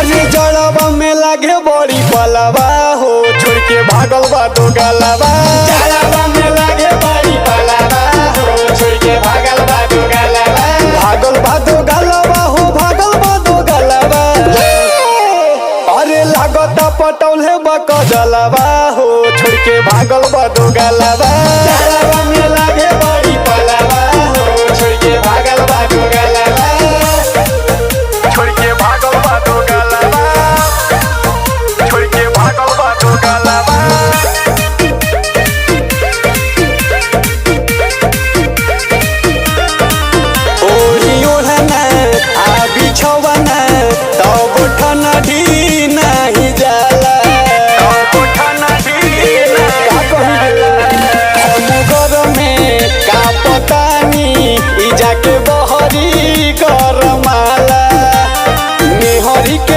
अरे जड़वा में लागे बड़ी पलवा हो, छोड़ के भागल बा दो गलवा। जड़वा में लागे बड़ी पलवा हो, छोड़ के भागल बा दो गलवा। भागल बा दो गलवा हो, भागल बा दो गलवा। अरे लागता पटौले बा कजलवा हो, छोड़ के भागल बा दो गलवा। जड़वा